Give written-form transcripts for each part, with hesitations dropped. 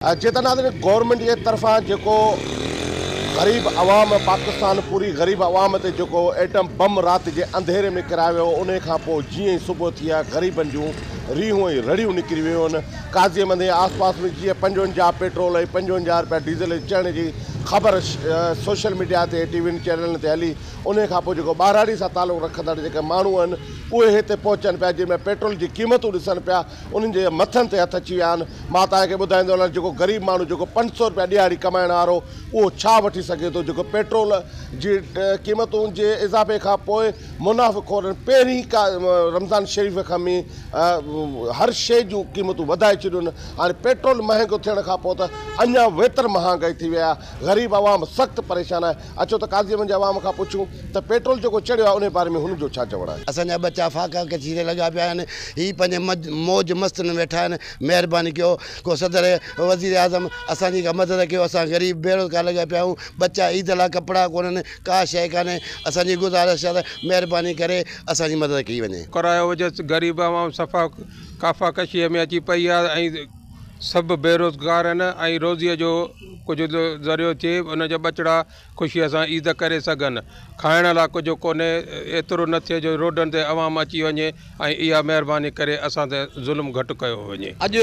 چيتن ناظرين گورنمينٽ جي طرفان جيڪو غريب عوام پاڪستان پوري غريب عوام تي جيڪو ايٽم بم رات جي انڌيري ۾ ڪرايو ويو انهي کان پوء جيئن ئي صبح ٿي آهي غريبن جون ريهون ۽ رڙيون نڪري ويون آهن قاضي احمد ۽ آس پاس ۾ جيئن 55 پيٽرول ۽ 55 رپيا ڊيزل جي چڙهڻ جي خبر سوشل ميڊيا تي ٽي وين چينلن تي هلي انهي کان پوء جيڪو ٻهراڙي سان تعلق رکندڙ جيڪي ماڻهو آهن اهي هتي پهچن پيا جن ۾ پيٽرول جي قيمتون ڏسن پيا انهن جي مٿن تي هٿ اچي ويا آهن. مان توهان کي ٻڌائيندو هلان جيڪو غريب ماڻهو جيڪو 500 رپيا ڏهاڙي ڪمائڻ وارو اهو ڇا وٺي سگهي ٿو جيڪو پيٽرول جي قيمتن جي اضافي کان پوء منافع خورن پهرين ڪا رمضان شريف کان ۾ هر شيء جون قيمتون وڌائي ڇڏيون هاڻي پيٽرول مهانگو ٿيڻ کان پوء ته اڃا ويتر مهانگائي ٿي وئي آهي غريب عوام سخت پريشان آهي اچو ته قاضي احمد جي عوام کان پڇون ته پيٽرول جيڪو چڙهيو آهي انهي باري ۾ هن جو ڇا چوڻ آهي. اسان جا ٻچا فاقا ڪشي تي لڳا پيا آهن هي پنهنجي موج مست ۾ ويٺا آهن مهرباني ڪيو ڪو صدر وزير اعظم اسان جي ڪا مدد ڪيو اسان غريب بيروزگار لڳا پيا آهيون ٻچا عيد لاء ڪپڙا ڪونهن ڪا شيء ڪانهي اسان جي گذارش آهي ته مهرباني ڪري اسان جي مدد ڪئي وڃي. ڪرايو وجهس غريب عوام صفا ڪافا ڪشي ۾ اچي پئي آهي ۽ سڀ بيروزگار آهن ۽ روزيء جو ڪجهه ذريعو ٿئي ان جا ٻچڙا خوشيء سان عيد ڪري سگهن. کائڻ لاء ڪجهه ڪونهي، ايترو نه ٿئي جو روڊن تي عوام اچي وڃي ۽ اها مهرباني ڪري اسان تي ظلم گهٽ ڪيو وڃي. اڄ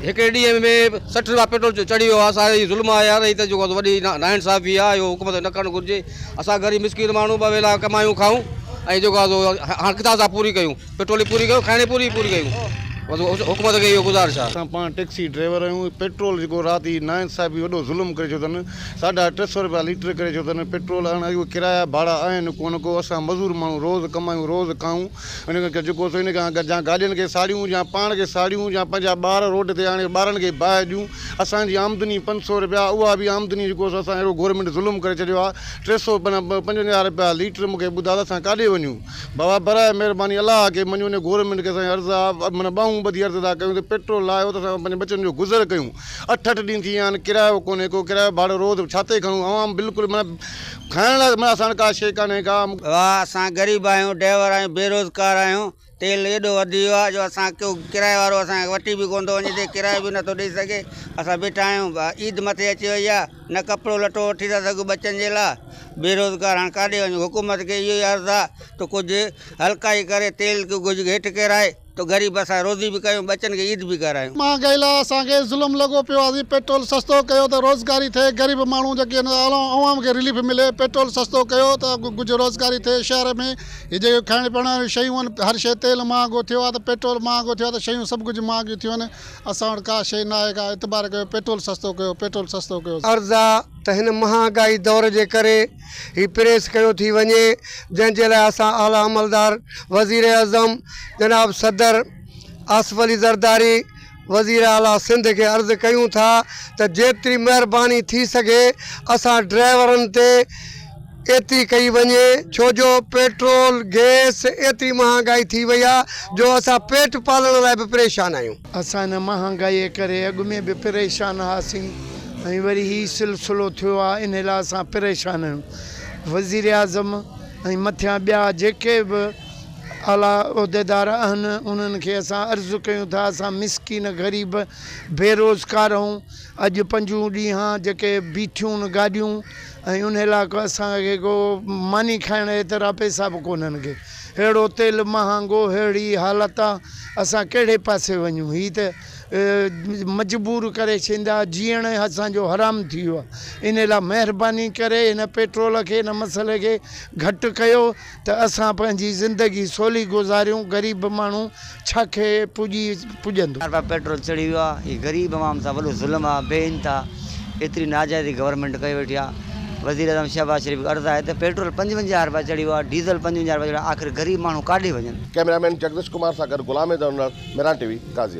هڪڙي ڏينهن ۾ 60 رپيا پيٽرول چڙهي ويو آهي، اسان هي ظلم آهي يار، هي ته جيڪو وڏي ناانصافي آهي، اهو حڪومت کي نه ڪرڻ گهرجي، اسان غريب مسڪين ماڻهو ٻه ويلا ڪمايون کائون ۽ جيڪو آهي سو هاڻ ڪٿان اسان پوري ڪيون. پيٽرول ئي پوري ڪيو کائڻ پوري ئي پوري ڪيون بس حڪومت کي اهو گذارش آهي. اسان پاڻ ٽيڪسي ڊرائيور آهيون پيٽرول جيڪو رات جي ناانصافي وڏو ظلم ڪري ڇڏيو اٿن 350 رپيا ليٽر ڪري ڇڏيو اٿن پيٽرول هاڻ اهو ڪرايا ڀاڙا آهن ڪونه ڪو اسان مزور ماڻهو روز ڪمايون روز کائون ان کان جيڪو سو ان کان جا گاڏين کي ساڙيون يا پاڻ کي ساڙيون يا پنهنجا ٻار روڊ تي آڻي ٻارن کي باهه ڏيون اسان جي آمدني 500 رپيا اها به آمدني جيڪو سو اسان اهڙو گورنمينٽ ظلم ڪري ڇڏيو آهي 355 رپيا ليٽر مون کي ٻڌاء ته اسان ڪاڏي وڃون. بابا براء مهرباني الله کي مڃو ان گورنمينٽ کي اسان عرض آ معنيٰ ٻانهون ٻڌي عرض ٿا ڪيون ته پيٽرول لاهيو ته اسان پنهنجي ٻچن جو گذر ڪيون اٺ اٺ ڏينهن ٿي ويا آهن ڪرايو ڪونهي ڪو ڪرايو ڀاڙو روز ڇا تي کڻون عوام بلڪل معنيٰ کائڻ لاء معنيٰ اسان وٽ ڪا شيء ڪانهي ڪا. واھ اسان غريب آهيون ڊرائيور آهيون بيروزگار آهيون تيل ايڏو وڌي ويو آهي جو اسان ڪو ڪرايي وارو اسان کي وٺي به ڪونه ٿو وڃي ته ڪرايو به نٿو ڏئي سگهي اسان بيٺا آهيون عيد مٿي اچي وئي آهي نه ڪپڙو لٽو وٺي ٿا سگهون ٻچن جي لاء بيروزگار هاڻ ڪاڏي وڃون حڪومت کي اهو ئي عرض آهي ته ڪجهه هلڪائي ڪري تيل کي ڪجهه هيٺ ڪيرائي ته غريب اسان روزي به ڪيون ٻچن کي عيد به ڪرايون. مهانگائي لاء اسان کي ظلم لڳو پيو آهي پيٽرول سستو ڪيو ته روزگاري ٿئي غريب ماڻهو جيڪي آهن عوام کي رليف ملي پيٽرول سستو ڪيو ته ڪجهه روزگاري ٿئي شهر ۾ هي جيڪي کائڻ پيئڻ واريون شيون آهن هر شيء تيل مهانگو ٿيو آهي ته پيٽرول مهانگو ٿيو آهي ته شيون سڀ ڪجهه مهانگيون ٿيون آهن اسان وٽ ڪا شيء نه آهي ڪا اعتبار ڪيو پيٽرول سستو ڪيو پيٽرول سستو ڪيو. عرض آ ته هن مهانگائي دور جي ڪري هي پريس ڪيو ٿي وڃي جنهن جي لاء اسان اعليٰ عملدار وزيراعظم جناب صدر آصف علي زرداري وزير اعليٰ سنڌ کي عرض ڪيون ٿا ته جيتري مهرباني ٿي سگهي اسان ڊرائيورن تي ايتري ڪئي وڃي ڇو جو پيٽرول گيس ايتري مهانگائي ٿي وئي آ جو اسان پيٽ پالڻ لاء به پريشان آهيون. اسان هن مهانگائي ڪري اڳ ۾ به پريشان هئاسين ۽ وري هي سلسلو ٿيو آ انهي لاء اسان پريشان آهيون وزيراعظم ۽ مٿيان ٻيا جيڪي به اعليٰ عهديدار آهن انهن کي اسان عرض ڪيون ٿا اسان مسڪين غريب بيروزگار آهيون اڄ پنجون ڏينهن آ جيڪي بيٺيون گاڏيون ۽ انهي لاء ڪو اسان کي ڪو ماني کائڻ ايترا پئسا به ڪونهن ڪي ههڙو تيل مهانگو ههڙي حالت آ اسان ڪهڙي پاسي وڃون هي ته مجبور ڪري ڇڏيندا جيئڻ اسان جو حرام ٿي ويو آ انهي لاء مهرباني ڪري هن پيٽرول کي هن مسئلي کي گهٽ ڪيو ته اسان پنهنجي زندگي سولي گذاريون غريب ماڻهو ڇا کي پڄي پڄندو. رپيا پيٽرول چڙهي ويو آ هي غريب عوام سان وڏو ظلم آ بي انتها ايتري ناجائزي گورنمينٽ ڪئي ويٺي آ وزير اعظم شهباز شريف کي عرض آهي ته پيٽرول 55 رپيا چڙهي ويو آ ڊيزل 55 رپيا چڙهي ويو آ آخر غريب ماڻهو ڪاڏي وڃن. ڪئميرا مين جگديش ڪمار سان گڏ غلام حيدر انڙ، ميران ٽي وي، قاضي.